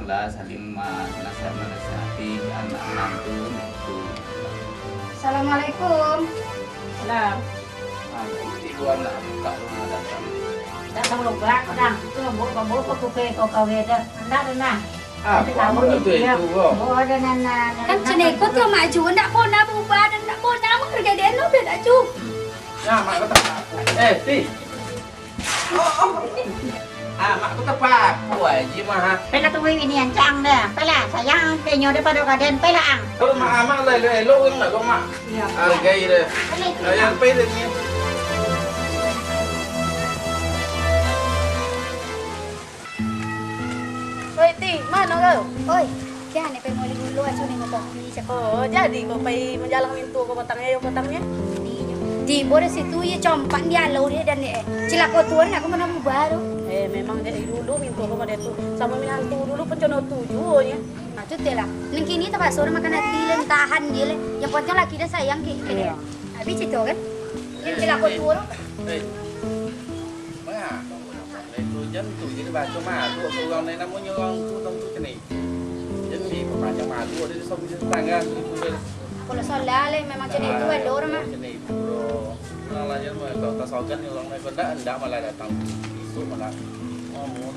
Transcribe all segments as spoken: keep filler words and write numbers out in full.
Lah saling ma-, nasihat-manasihati anak manantu itu. Assalamualaikum. Salam. Ah, itu anak buka rumah datang. Datang lobak, kadang. Itu lobak, lobak, buka kau kawin dah. Anak dah nah. Ah, buat apa tu itu, kok? Kan cina ikut ke maju, ndak pernah berubah dan ndak pernah menghargai dia, lo beda cu. Ya, mak kau tak apa. Eh, Ti. Ah, mak ko tapaku aji mah. Pailah tu ini ancang dah. Pailah, sayang, penyo daripada kaden, pailah ang. Kalau mak amak lah elok-elok urang nak kau mak. Iya. Hargai dah. Pailah itu. Ayah pai dah ni. Oi, Ti, mano kau? Oi, jan pai moli gulu acu ni motor. Oh, jadi kau pai manjalang mintuo kau patang, eh, patang ni? Tibo dari situ, iyo compak di alau dia dan dia, eh, cilako tuan aku mana bubar tu. Eh, memang dari dulu mintuo kau model tu. Samo minantu dulu pencono tu juo nyo. Nah, tu teh lah. Nang kini terpaksa orang makan hati, lah tahan dia lah. Yang penting laki dah sayang ke, ke dia. Iyo. Habis cerita kan? Yang cilako tuan tu. Eh. Manga? Lain tu jan tu, jadi baco malu aku urang lain namonyo urang tu, urang tu kini. Jadi papanjang malu ado di samping tetangga tu, itu deh. Kalau salah leh, memang kini itu kan, dor mah. Kini itu, bro. Urang lain mah, kalau tasogan ni urang lain, kok ndak, ndak malah datang. Itu malah. Oh, mau.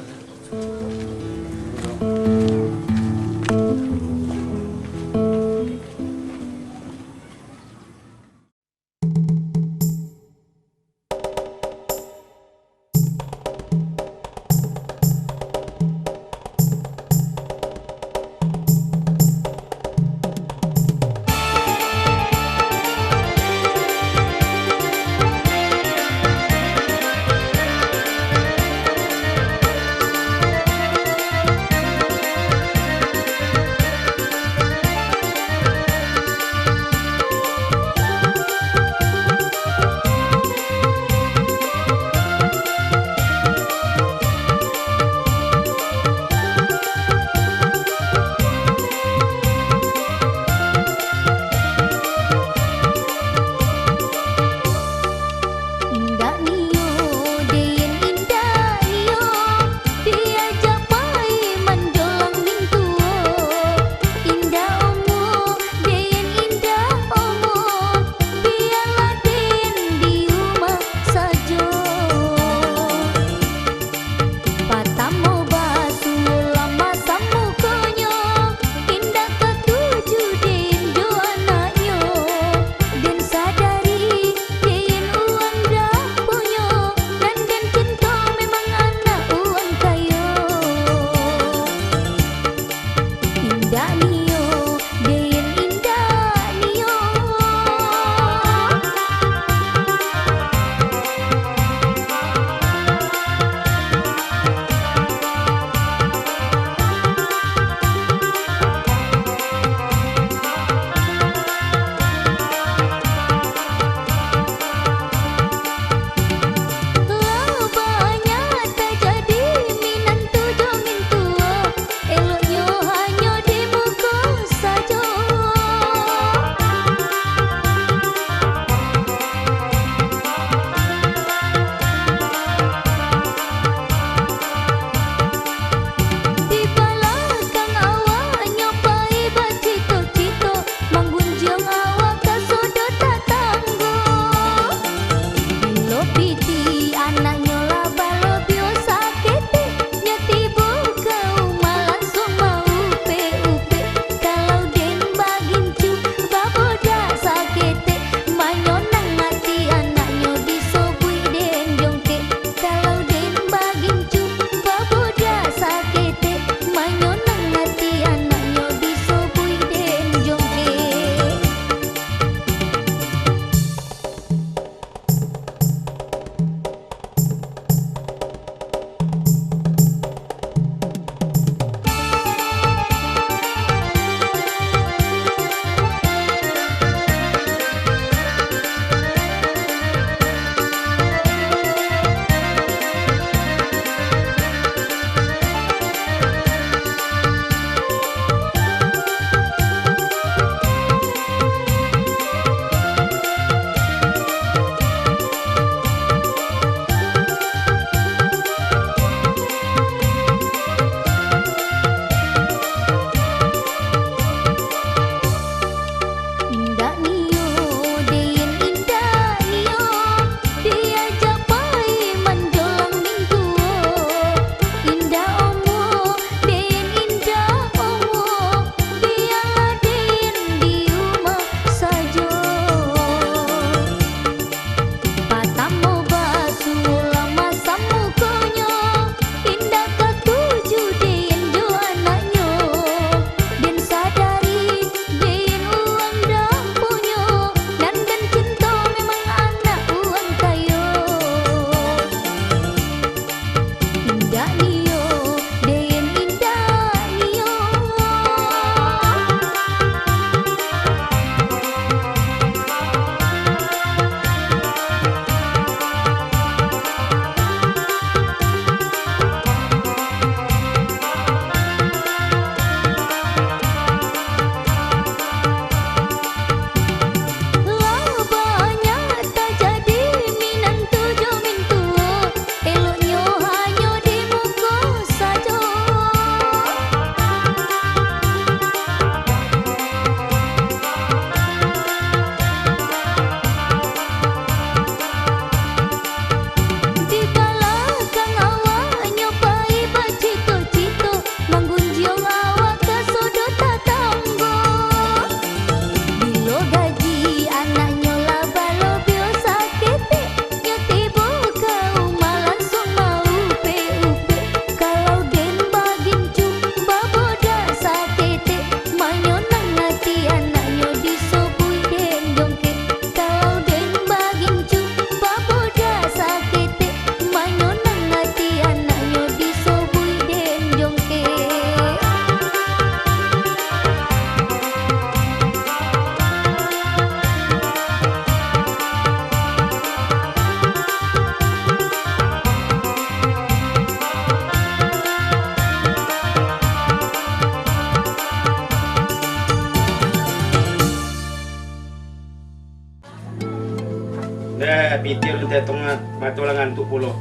Tengah mato lah ngantuk pulo.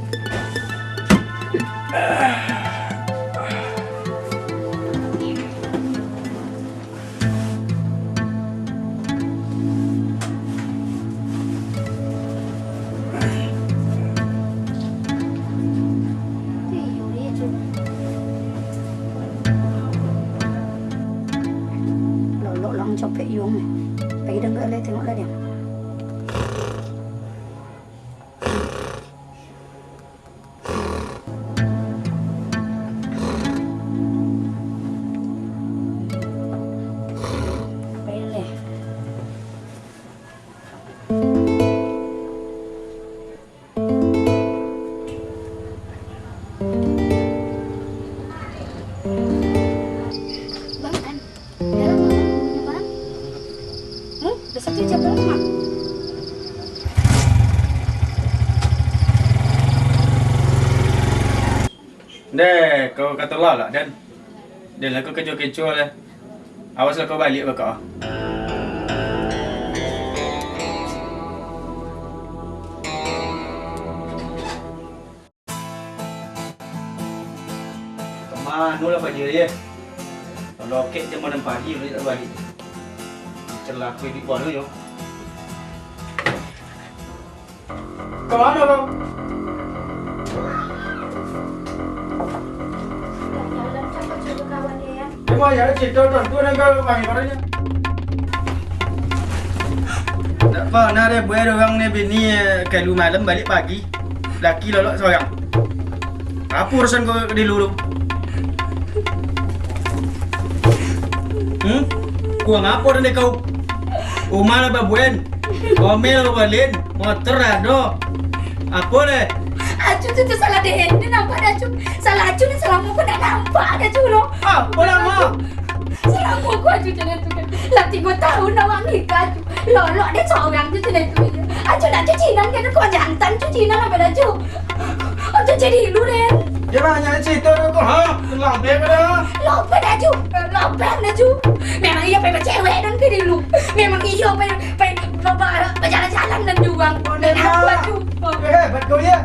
Lolok lah mancopek Yuang ni. Pai dangka lai, tengok lah dia. Bang, an, dalam, Bang, minuman. Hmm, udah satu jam dalam, Bang. Deh, kau kato lah, Den. Den, lah kau kejo-kejo lah. Awas lah kau baliak beko. Kamano lah Pak Jiri, eh? Lokek jam anam pagi, udah tak balik. Celako iduik baru yo. Kamano kau? Jalan-jalan sama cucu kawan dia, ya. Cuma ya, cerita tantu dan kau main barunya. Ndak pernah deh, buek urang ni bini, eh, kalu malam balik pagi. Laki lolok sorang. Apo urusan kau di lulu? Hmm? Kuang apo dan kau? Rumah lah babuen. Omel lah balin. Motor ado. Apo deh? Acu tu, tu salah deh. Dia nampak dah, Acu. Salah Acu ni salah muka nak nampak dah, Acu, lo. Ah, bola mah. Salamo ko Acu jalan tu kan. Lah tigo tahun awak nikah Acu. Lolok deh sorang tu jalan tu. Acu nak cuci nan kan, ko jantan cuci nan apa dah Acu. Acu jadi ilu deh. Dia banyak cerita tu kau, ha? Lambek dah. Lopek dah Acu. Lopek dah Acu. Memang iya pai bacewek nan ke dulu. Memang iya pai, pai, pai bajalan-jalan nan juang. Onde Aku lah. Acu. Eh, hebat kau ya.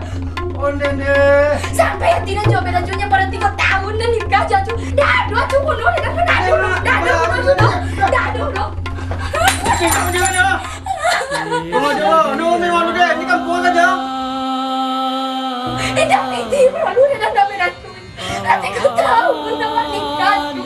Onde deh. Sampai hati dah Acu, dah Acu, nya baru tigo tahun dah nikah Acu. Dah ado Acu bunuh, dah ado, dah ado, dah ado, dah ado, dah. Jangan, jangan, jangan. Tunggu aja lah. Ni umi malu deh. Ni kampuang aja. Indak piti malu dah dah dah Acu. Dah tigo tahun dah nikah Acu.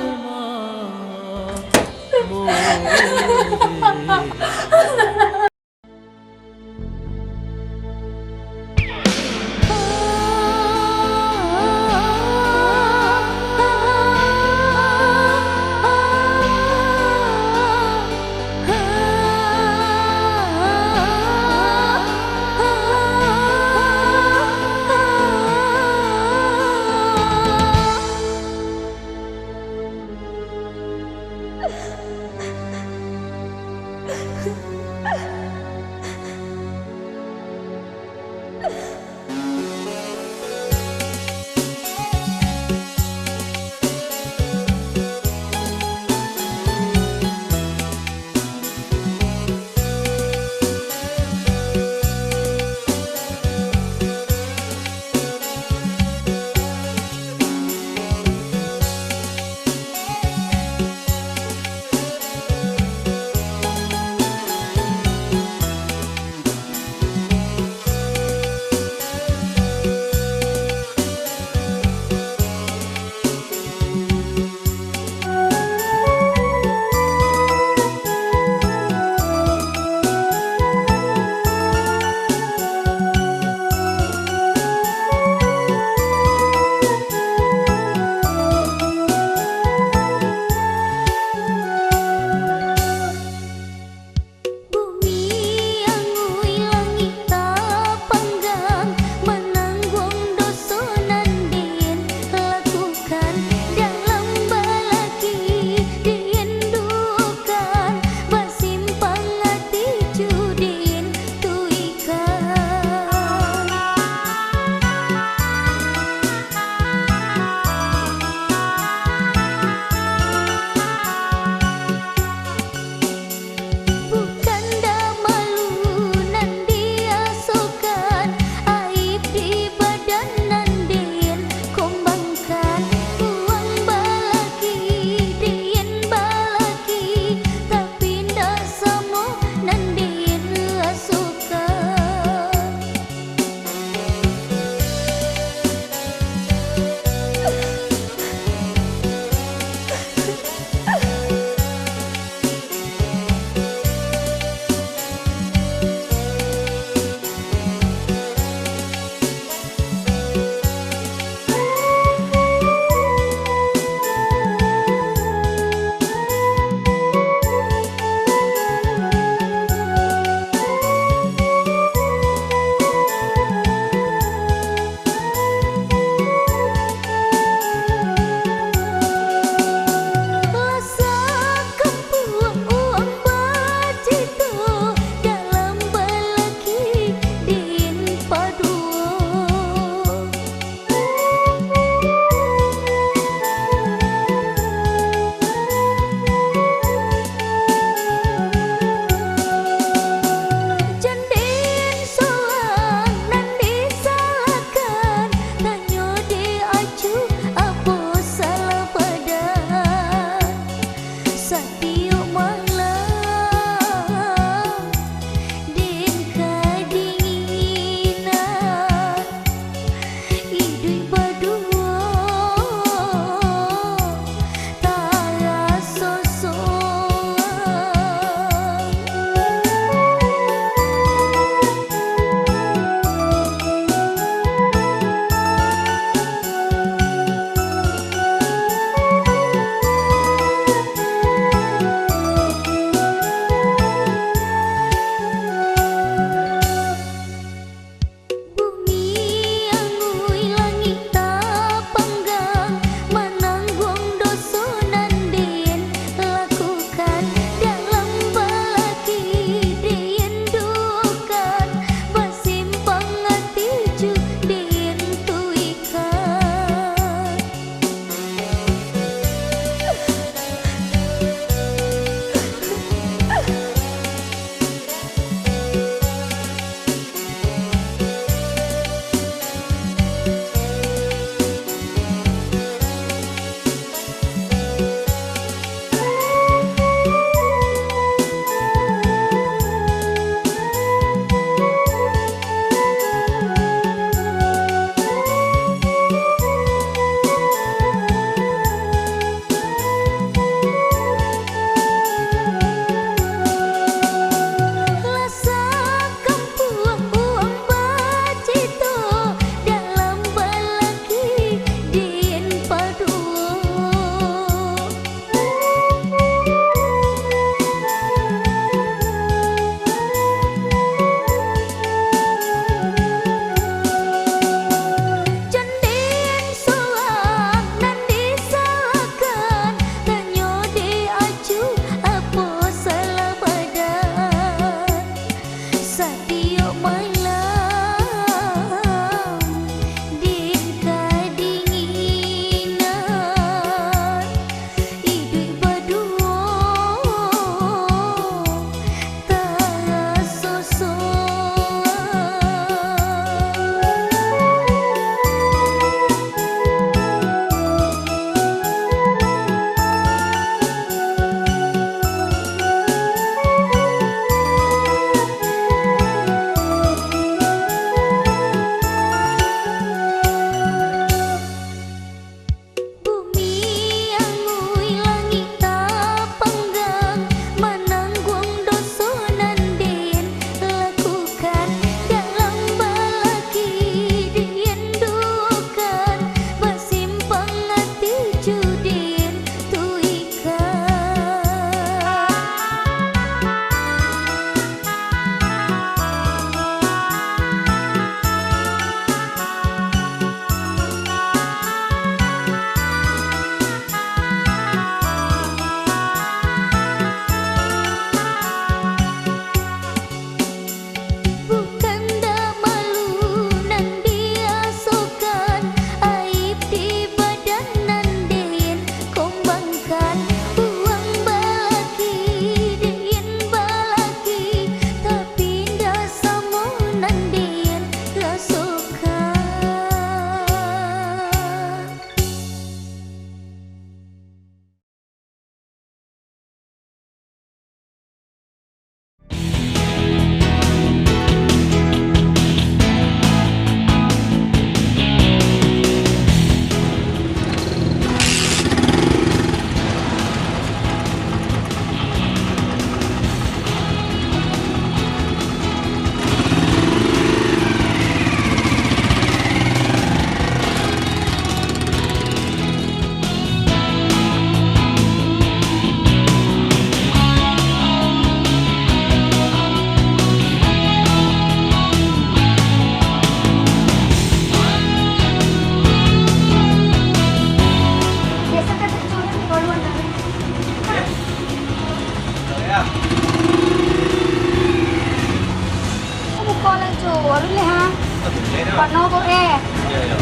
Kono ko, eh. Iyo, iyo.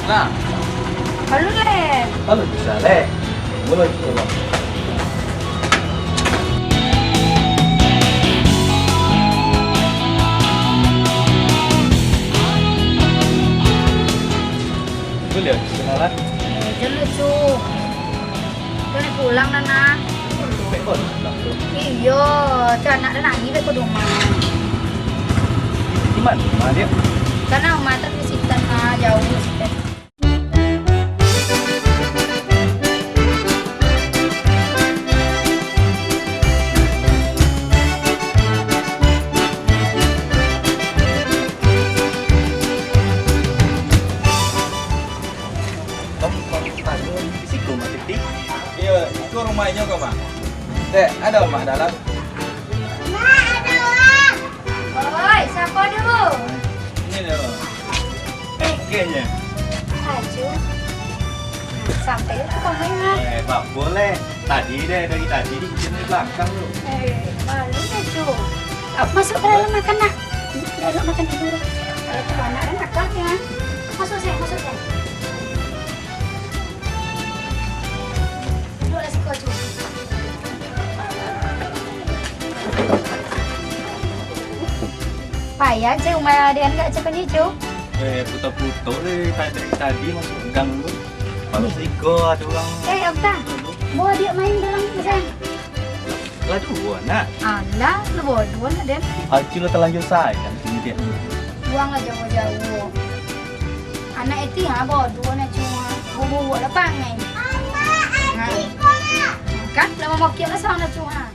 Nah. Lalu, leh. Lalu bisa, leh. Mulai kita, Bang. Boleh kenalan? Eh, jelas, Cuk. Kami pulang dah, nah. Beko lah, beko. Iyo, tu anak dah nangih beko di rumah. Di mana rumah dia? Tanah rumah tak di situ, nah, jauh situ. Bang, Bang, tanya di situ, Mas Titi. Iyo, iko rumah inyo ko, Bang? Dek, ado Mak dalam? Mak, ado, Mak. Oi, siapa tu? Ini dia, Bang. Eh. Kayaknya. Acu. Sampai tu kamu ingat. Eh, bak boleh. Tadi deh, dari tadi di, di belakang tu. Eh, malu deh tu. Masuk ke dalam makan, nak. Duduk makan dulu. Eh, tu anak dan akal ya. Masuk, sayang, masuk, sayang. Duduklah siko, Cu. Payah, Cu, rumah Dean gak cepat ni, Cu. Eh, putar-putar deh, dari tadi masuk gang tu. Baru siko ada orang. Eh, Okta, bawa dia main dalam tu, sayang. Lah duo, nak. Alah, lah bawa duo, nak, Den. Aci lah talanjur sayang sini, Dek. Buanglah jauah-jauah. Anak itu ha, bawa duo, nak, cuma bubuak lah pangai. Mama, ha. Aci ko, nak. Kan, lah mamokek lah, sang, nak, cuma.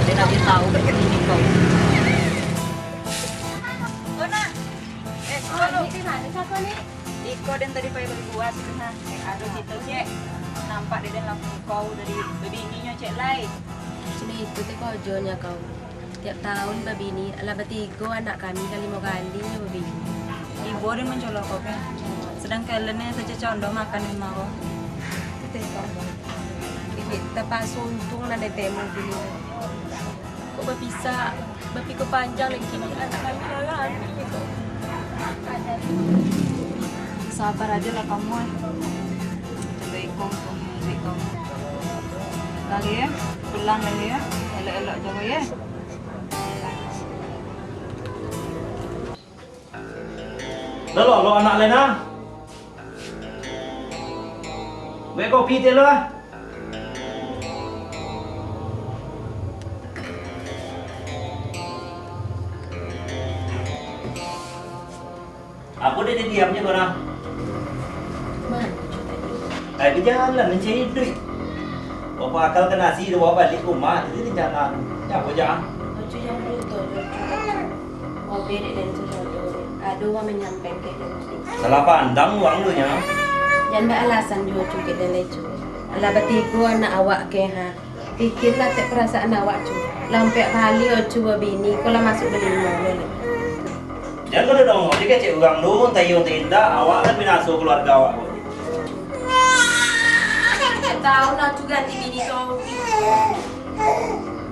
Den Abi tahu berkini ko. Ona. Eh, alo. Di mano sako ni? Iko den tadi pai bali buah situ nah. Eh, ado situ, Cek. Nampak dek den lampun kau dari babini nyo, Cek, lai. Cuma itu tu kojonyo kau. Tiap tahun babini, alah batigo anak kami ka limo kali nyo babini. Ibo den mancoloh kau, Pen. Sedangkan alen nyo sajo condo makan di rumah ko. Itu teh kau. Ibi tapasuo untuang nan den temu bini. Kok bapisah, bapikua panjang lai kini, anak kami larang. Sabar ajo lah kamu, eh. Jago iko untuang diri kamu. Lagi, eh. Pulang lagi, eh. Elok-elok jago, eh. Dah lo, lo anak lai nah. Buek kopi tiak lo ah. Apo dek diam je ko nah? Mano jo tadi? Ai, bajalan mancari duit. Bapak akal ka nasi, bawa balik ka rumah, jadi rencana. Nyapo jan? Ocu jan buto jo, Ocu. Obe dek den tu jodoh. Ado urang manyampaian ka den tadi. Salah pandang urang tu nyo. Jan bak alasan juo, Cu, ka den lai, Cu. Alah batigo anak awak ko, ha. Pikirlah tek perasaan awak, Cu. Lah ampek kali Ocu babini, ko lah masuak balimo lo lai. Jan ko dodongo je kecek urang tu, entah iyo entah indak, awak kan binaso keluarga awak ko. Tahu lah Cu ganti bini tu.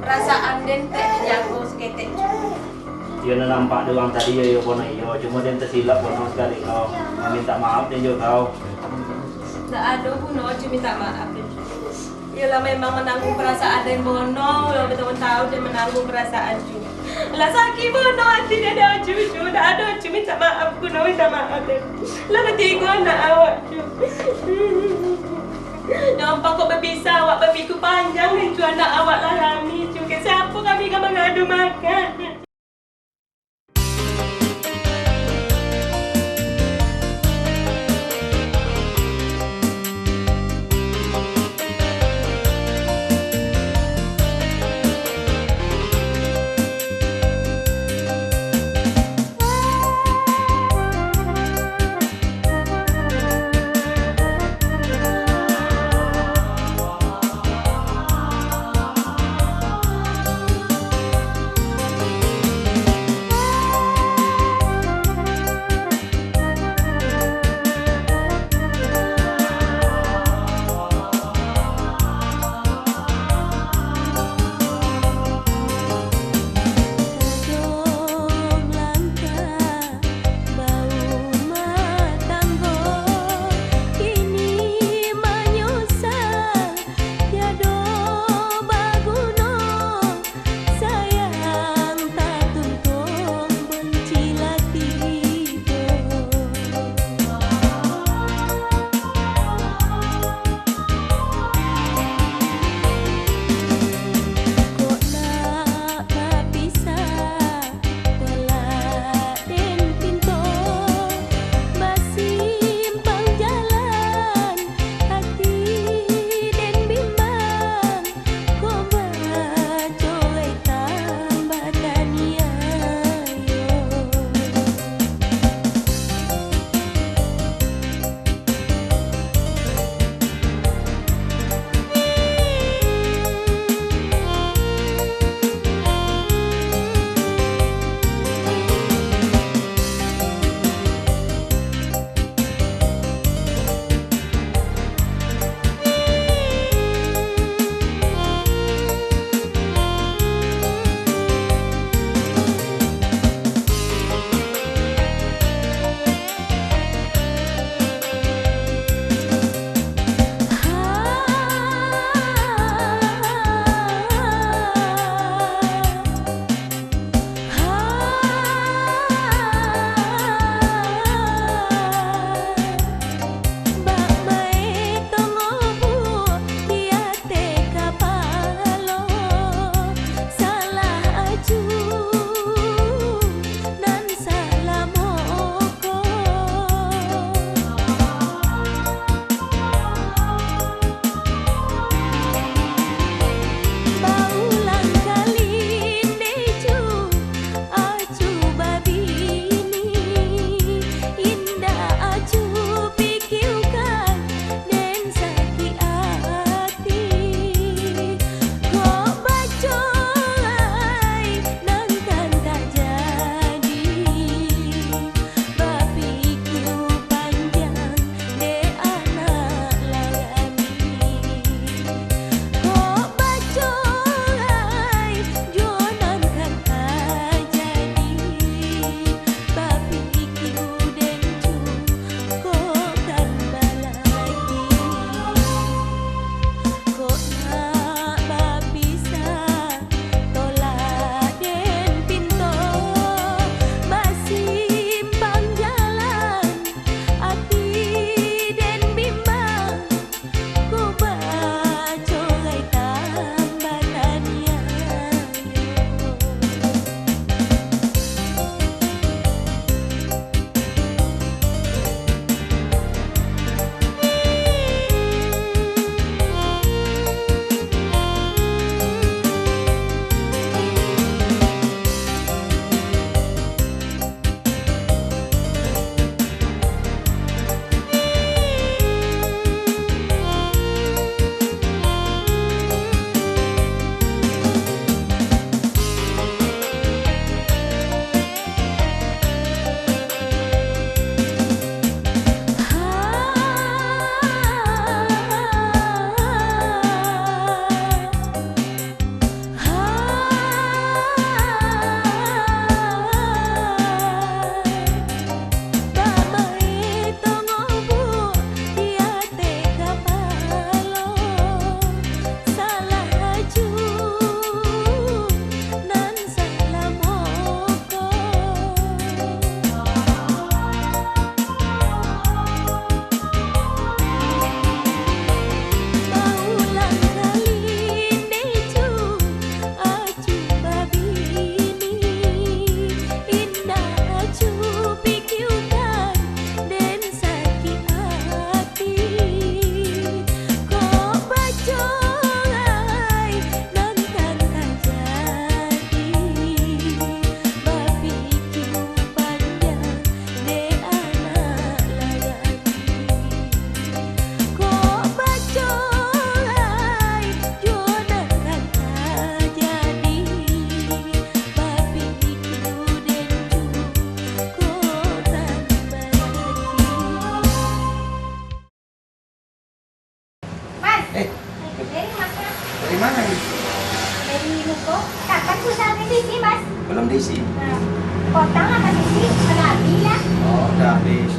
Perasaan den tek dijago saketek, Cu. Iyo nan nampak di urang tadi, iyo, iyo, bono iyo. Cuma den tasilap bono sakali ko. Mamintak maaf den juo tau. Ndak ado guno Ocu mintak maaf, Cu. Iyolah, memang manangguang parasaan den bono, lah batahun-tahun den manangguang parasaan, Cu. Lah sakik bono ati den dek Ocu, Cu. Ndak ado Ocu mintak maaf, guno mintak maaf den. Lah batigo anak awak, Cu. Nyo ampek kok bapisah, awak bapikua panjang den, Cu, anak awak lah rami, Cu. Ka siapo kami ka mangadu makan? Pulsa belum diisi, Mas. Belum diisi? Nah, kuota lah masih isi, sudah habis lah. Oh, udah habis.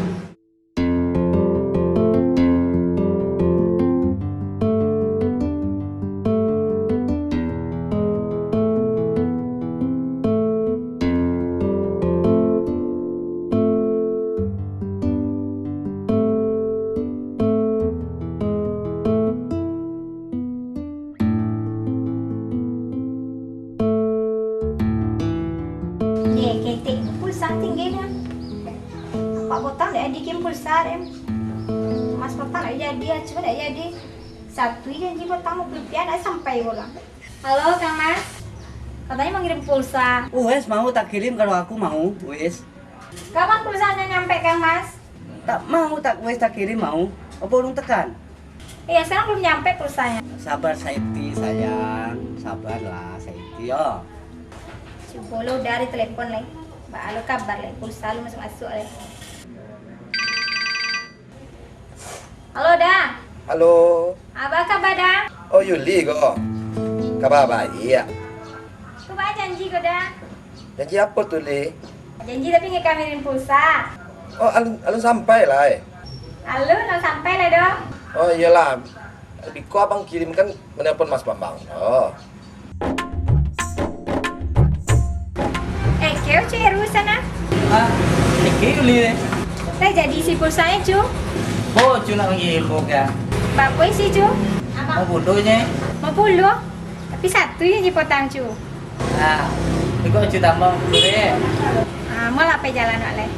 Ye, ketek pulsa tinggi dah. Apak botang dak jadi kirim pulsa deh. Mas botang dak jadi, acuah dak jadi. Satu janji botang limo puluah rupiah dak sampai pulang. Halo, Kang Mas. Katonyo mangirim pulsa. Uwes mau tak kirim kalau aku mau, Uwes. Kapan pulsanyo nyampe, Kang Mas? Tak mau tak Uwes tak kirim mau. Apa ulun tekan? Iya, sekarang belum nyampe pulsanya. Sabar Saiti sayang, sabarlah Saiti yo. Cubo lo Da ditelepon lai. Baa lo kabar lai, pulsa lo masuak-masuak lai. Halo, Da. Halo. Baa kabar, Da? Oh, Yuli ko. Kabar baiak. Ko baa janji ko, Da? Janji apo tu, Li? Janji tapi ngirim pulsa. Oh, alun, alun sampai lai. Alun, alun sampai lai doh. Oh, iyolah. Biko abang kirim kan menelpon Mas Bambang. Oh. Eh, keo Cu Heru sana. Ah, eh, keo Yuli. Lah jadi isi pulsanya, Cu. Oh, Cu nak mangirim ko ka. Baa isi, Cu? Limo puluah nyo. Limo puluah. Tapi satu je potang, Cu. Ah, iko Cu tambah limo puluah, eh. Ah, mau lah pai jalan wak lai.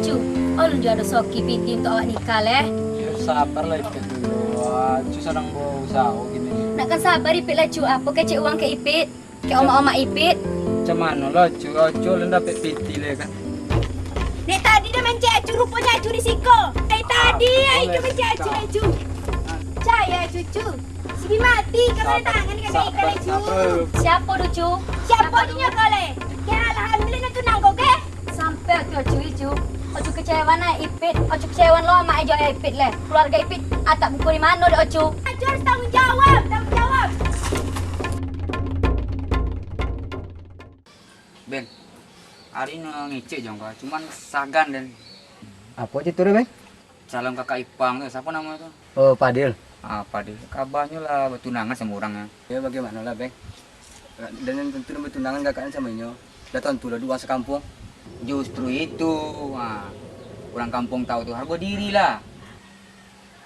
Cu, alun juo ado soki piti untuak awak nikah leh. Yo, sabarlah Ipit dulu. Acu sadang bausaho kini. Nak kan sabar Ipit lah, Cu. Apo kecek uang ka Ipit? Kek omak-omak Ipit. Macam mano lah, Cu? Acu alun dapek piti leh kan? Dek tadi dah mancari Acu, ruponyo Acu di siko. Dari tadi ai ka mancari Acu, Acu. Caya Acu, Cu. Sigi mati ka tangan ka ikan, Acu. Siapo tu, Cu? Siapo tu nyo ko leh? Kira lah hamil nak tunang ko, ke? Sampai Acu, Acu, Icu. Acu kecewaan ai Ipit. Acu kecewaan lo amak jo Ipit leh. Keluarga Ipit atak buko di mano dek Acu? Acu harus tanggung jawab, tanggung jawab. Ben, ari ni ngecek jo kau, cuman sagan den. Apo cito tu, Ben? Calon kakak ipang tu, siapo namo tu? Oh, Fadil. Ah, Fadil. Kabanyo lah batunangan samo urang nyo. Yo, bagaimano lah, Beng? Dengan tantu batunangan kakak ni samo inyo. Lah tantu lah duo urang sakampuang. Justru itu, ha, urang kampuang tahu tu hargo diri lah.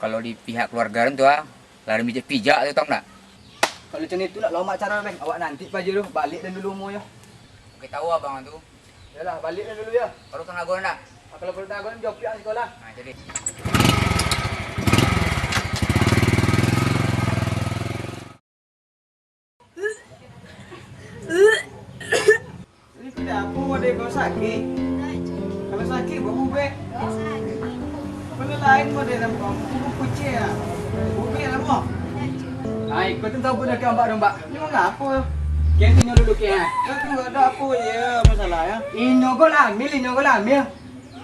Kalau di pihak keluarga tu, ha, lah ado pijak-pijak tu, tahu ndak? Kalau macam itu lah, lamak caro, Beng. Awak nanti paja tu, baliak den dulu umua yo. Oke, tahu abang tu. Yolah, baliak den dulu yo. Baru tangah gua ndak? Kalau baru tangah gua, jopiak sikolah. Nah, jadi. Ini tidak apa, ada kau sakit. Kalau sakit, buat bubek. Kalau lain kau dia nampak, bubek kucing ah. Bubek lah, Bang. Ai, kau tu tahu pun nak ambak dong, Bak. Ini mengapa? Kau tengok dulu, Kak. Kau tu ada apa je masalah ya? Inyo kau lah ambil, inyo kau lah ambil.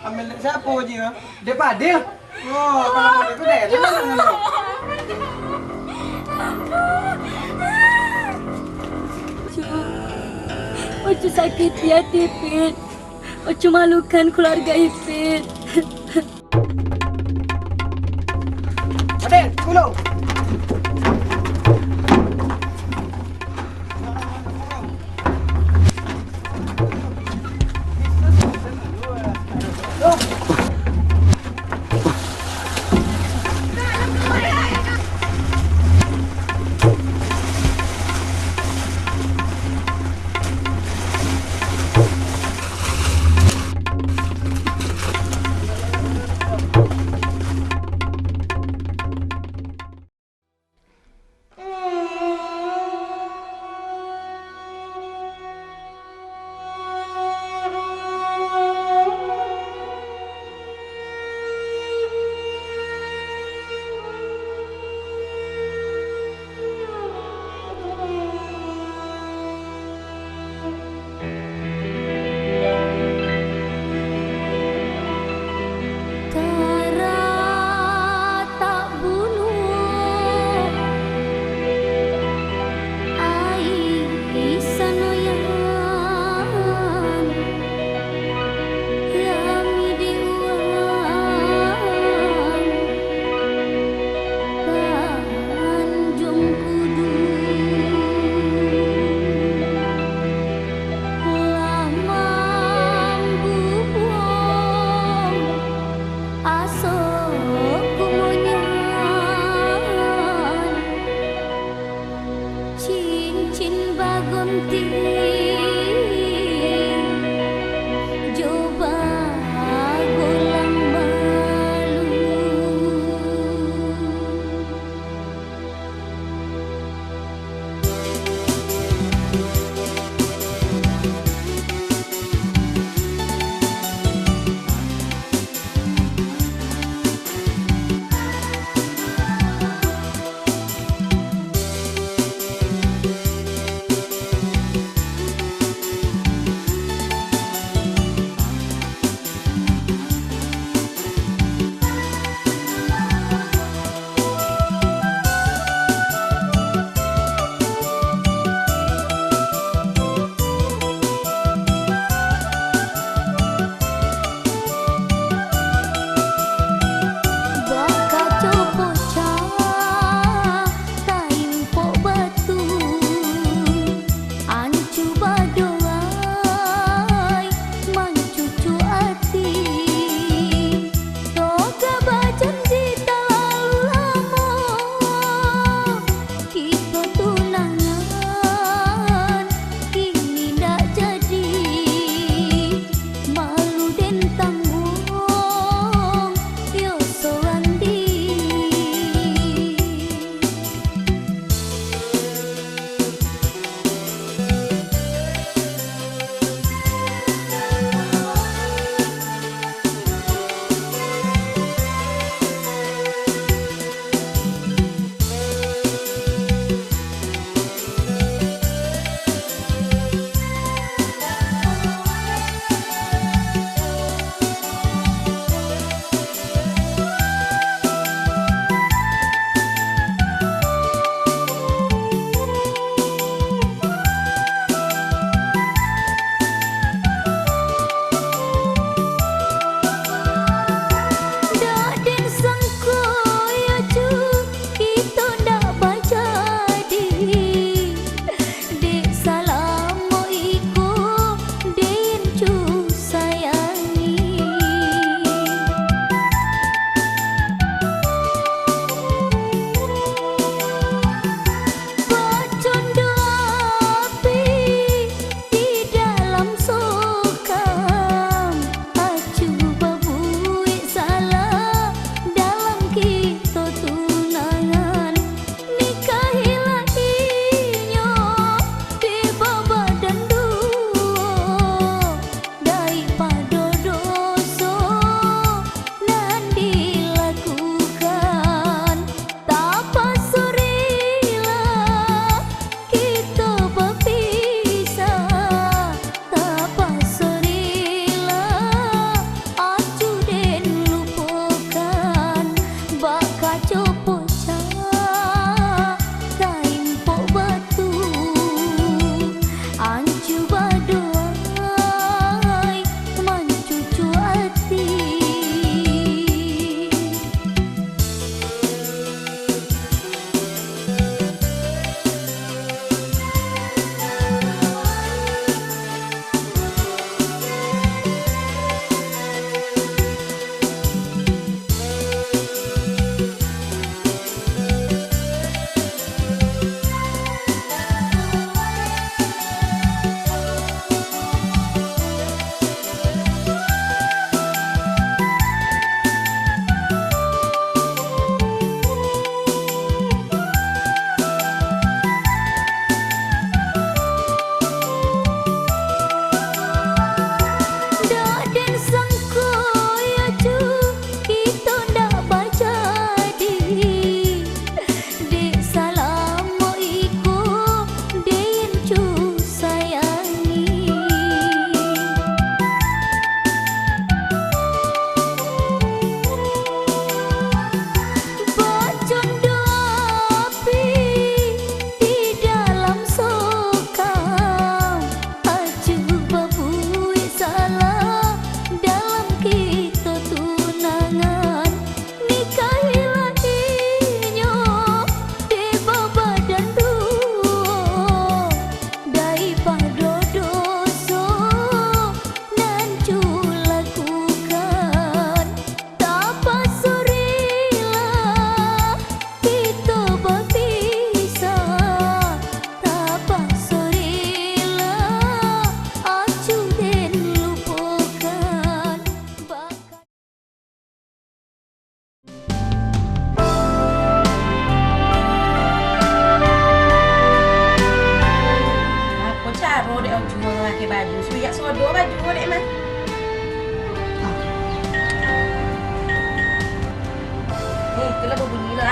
Ambil dek siapo je? Dek Fadil. Oh, kalau model tu dek, tenang dulu. Ocu, Ocu sakiti ati, Ipit. Ocu malukan keluarga Ipit. Fadil, tunggu dulu.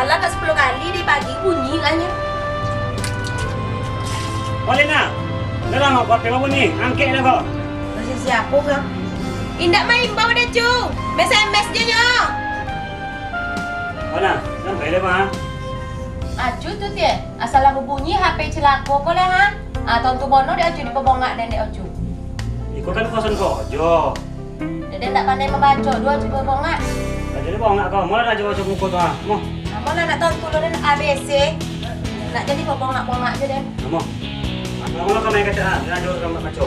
Lah ka sapuluah kali di pagi bunyi lah nyo. Wah, Lina. Dah lah, ngapa H P babunyi? Angkek lah ko. Masih siapo, Kang? Indak maimbau dah, Cu. S M S je nyo. Mana? Sampai dah, Bang. Acu tu, Tieh. Asal lah babunyi H P cilako ko lah, ha? Ah, tantu bono dek Acu dipabongak den dek Acu. Iko kan kawasan ko jo. Dek den ndak pandai mambaco, duo Acu babongak. Acu ni bongak ko, molah Acu baco buku tu, ha. Mo. Amolah ndak tantu lo den A B C. Ndak jadi babongak-bongak je den. Mo. Amolah kami kata, ha, den Acu ka baco.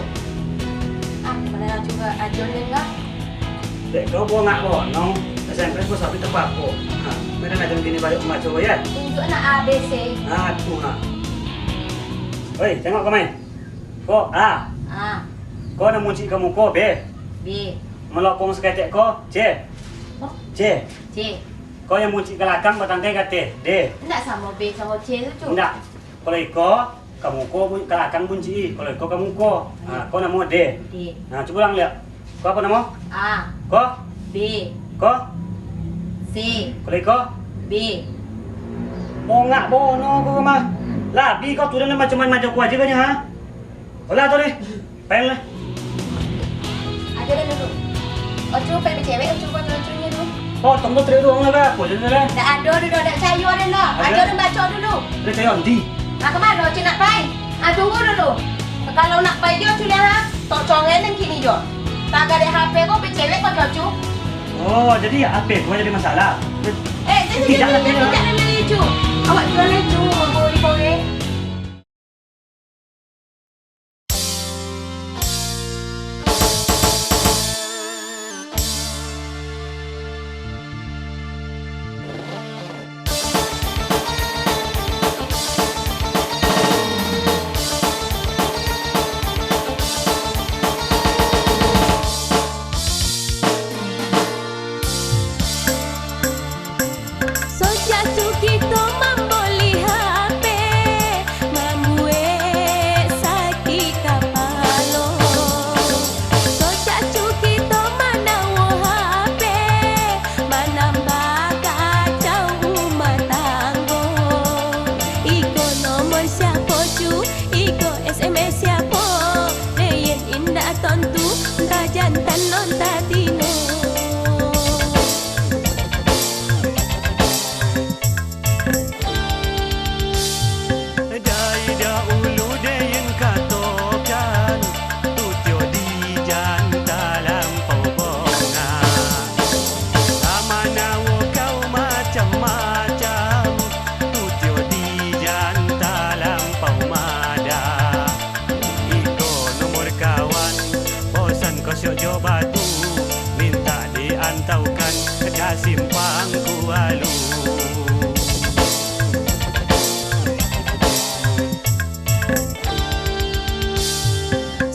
Ah, mana Acu ka ajuan den lah. Dek kau bongak bono, S M S ko sapi tepapo. Ha, mana nak jam kini baliak mambaco, ya? Tunjuk nak A B C. Ha, tu, ha. Oi, tengok ko mai. Ko A. A. Ko nan muncik ka muko, B. B. Malokong saketek ko, C. Ko? C. C. Ko nan muncik ka lakang, batangkai ka ateh, D. Ndak samo B samo C tu, Cu. Ndak. Kalau iko, ka muko bun-, ka lakang buncik i. Kalau iko ka muko. Ha, ko namo D. D. Ha, cubo ulang liak. Ko apo namo? A. Ko? B. Ko? C. Kalau iko? B. Bongak bono ko mah. Labi ko tu dah macam-macam ko aja banyak, ha? Olah tu ni. Pai lah. Ajo dah dulu. Ocu pai bacewek, Ocu ko Ocu nyo tu. Potong tu trik doang lah, apo je lah. Ndak ado dulu, ndak cayo den lah. Ajo. Ajo den baco dulu. Ndak cayo, ndi? Ah, ka mano Ocu nak pai? Ah, tunggu dulu. Kalau nak pai jo Ocu lah, ha? Tok congel den kini jo. Tagak dek H P ko bacewek ko jo Ocu. Oh, jadi H P ko jadi masalah? Eh, jadi, tidak jadi, lah, tidak, tidak. Tidak lah, Ocu. Awak jual lah, Ocu, mangko di kore. Sojak tu kito mamboli H P, mambuek sakik kapalo. Sojak tu kito manawo H P, manambah kacau umah tanggo. Iko nomor siapo, Cu? Iko S M S siapo? Deyen indak tontu, antah jantan, antah tino. Dai dahulu deyen katokan, tutio dijan talampau bongak. Amanawo kau macam-macam, tutio dijan talampau madah. Iko nomor kawan, bosan kosiok jo batu, mintak diantaukan ka Simpang Kualu.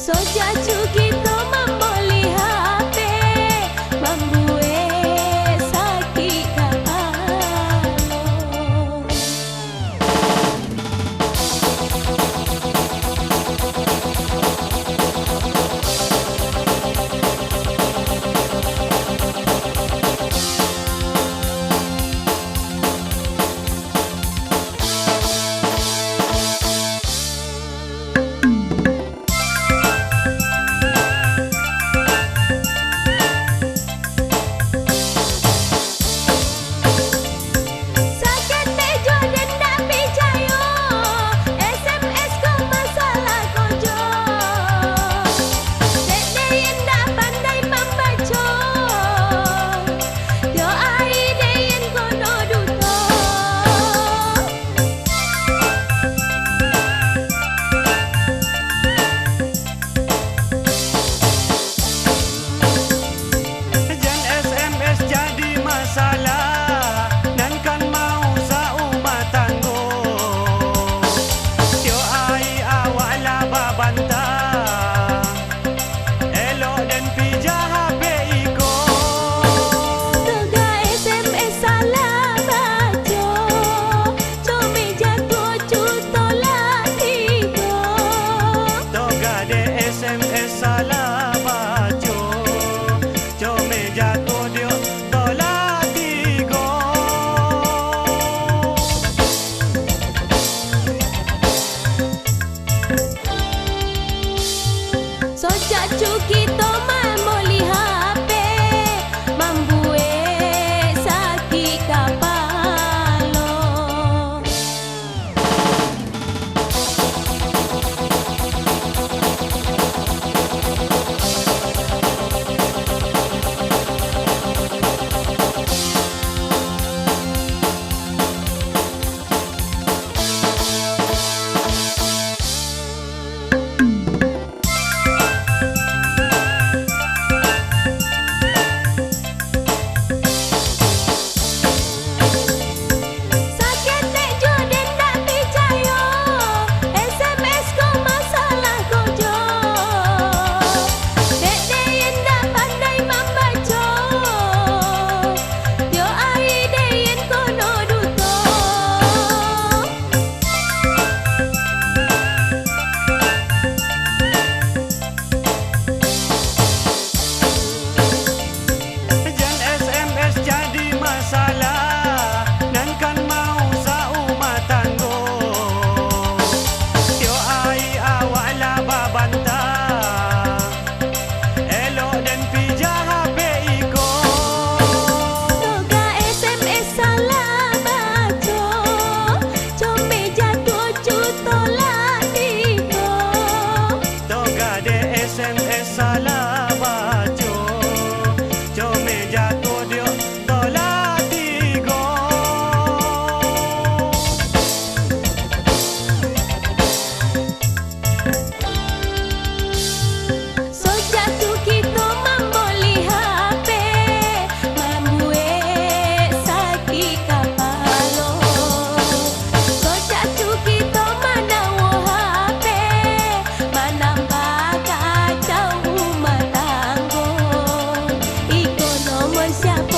Sojak tu kito mamboli H P, mambuek sakik kapalo.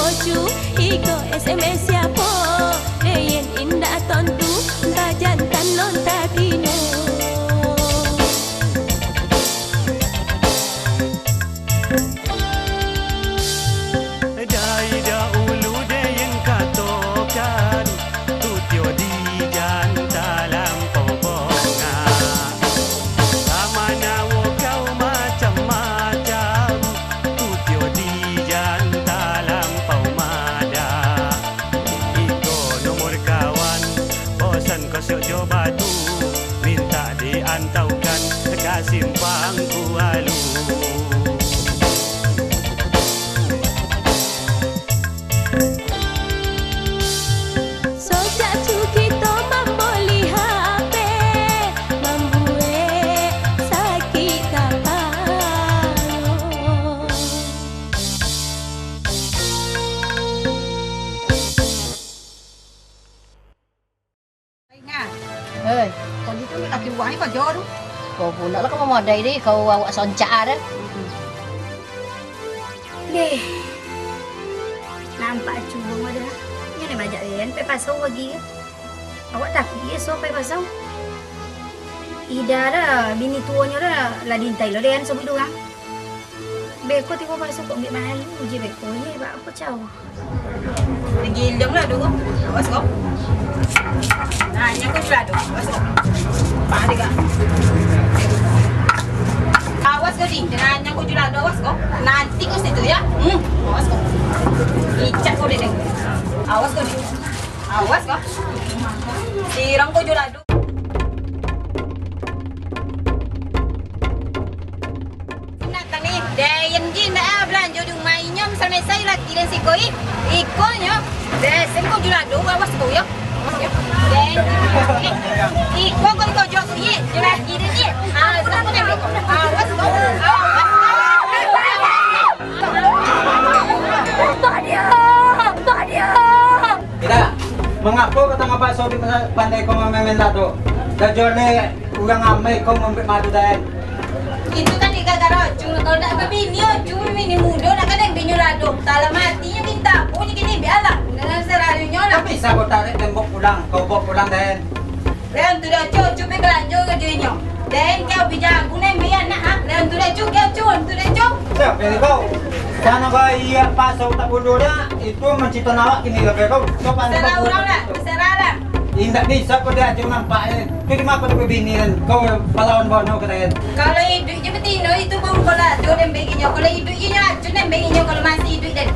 Ocu, iko S M S siapo? Deyen indak tontu, bajantan non tatino. Dai dahulu Deyen katokan, tu tio dijan talampau bongak. Kamanawo kau macam-macam, tu tio dijan talampau madah. Iko nomor kawan, bosan kosok jo batu, mintak diantaukan ka simpang Kualu. Sojak cu kito mamboli H P, mambuek sakik kapalo. Ingat. Eh. Kau ni tu laki urang ni kau jo tu. Kau pun nak lah kau mamadai deh, kau awak soncak ah dah. Deh. Nampak cubo dah. Nyo ni bajak kan, pai pasau pagi kan. Awak tapi esok pai pasau. Ida dah, bini tuonyo dah, lah diintai lo deh kan, sobi tu kan. Beko tibo pasau kok ambiak malu je beko, ye, bak apo cawa? Giliang lah dulu. Awas kau. Nah, nyo kau jual tu. Awas kau. Pah dia. Awas kau, Di. Nah, nyo kau jual tu. Awas kau. Nanti kau situ ya. Hmm. Awas kau. Icak kau deh. Awas kau, Di. Awas kau. Sirang kau jual tu. Nak tani, Dayan ji ndak ah balanjo di umah inyo, misal-misal laki den siko ih. Iko nyo, desen ko julado, awas ko yo. Den, iko ko iko jo ko ye, jo laki den ye. Ah, awas ko, awas ko. Badia, badia. Tidak. Mangapo ka tangah paso di pandai ko mamain lado? Dah joleh urang amai ko mambuek malu dai. Itu kan gara-gara Ocung. Kalau ndak babini Ocung, bini mudo nak kadang binyo lado. Dalam hatinyo minta apo je kini, bialah. Dengan selalunya lah. Tapi bisa kau tarik tembok pulang, kau bawa pulang dai. Leon tu dah cucuk pai balanjo ka jo inyo. Den, kau bi jago nan bi anak, ha? Leon tu dah cucuk, kau cucuk tu dah cucuk. Siapa ni kau? Sana kau iya pasau tak bodoh dah. Itu mancito nawak kini lah kau. Kau pandai. Salah urang lah, salah lah. Indak bisa kau diaco nampak eh. Kau di mako tu bini kan. Kau palawan bono kata kan. Kalau iduik je batino itu baru kau lah. Tu den bagi nyo. Kalau iduik je nyo acun den bagi nyo kalau masih iduik den.